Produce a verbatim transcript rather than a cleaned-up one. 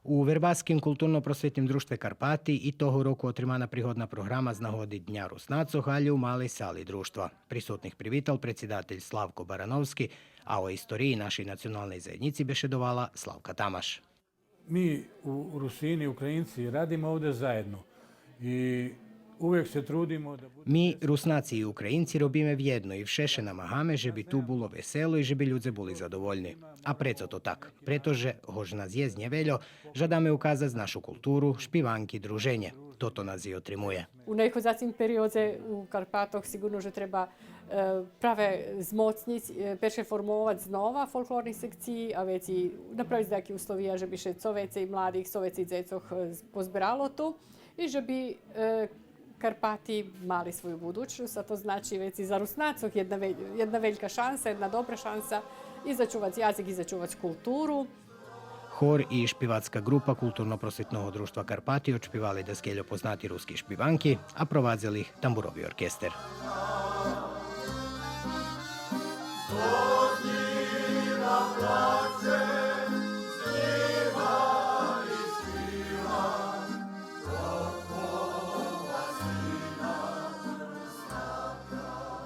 У Вербаским културно-просвитним дружтве Карпати и того року отримана пригодна програма з нагоди Дня Руснацох, алє у малей сали дружтва. Присутних привитал предсидатель Славко Барановски, а о историї нашей националней заєднїци бешедовала Славка Тамаш. Mi u Rusini, Ukrajinci radimo ovde zajedno i uvek se trudimo da bude... Ми, Руснаци и Українци, робиме вєдно и вше ше намагаме же би ту було весело и же би людзе були задовольни. А прецо то так? Прето же, гоч нас єст нєвельо, жадаме указац нашу културу, шпиванки, друженє. Тото нас и отримує. У наиходзацим периодзе у Карпатох сиґурно же треба, е, праве змоцнїц, е, перше формовац знова фолклорни секциї, а веци направиц даяки условия же би ше цо вецей младих, цо вецей дзецох, е, з-, позберало ту и же би, е, Карпати мали свою будучносц, а то значи веци за Руснацох єдна ве-, єдна велька шанса, єдна добра шанса и зачувац язик, и зачувац културу. Хор и шпивацка ґрупа Културно-просвитного дружтва Карпати одшпивали даскельо познати руски шпиванки, а провадзел их тамбурови оркестер.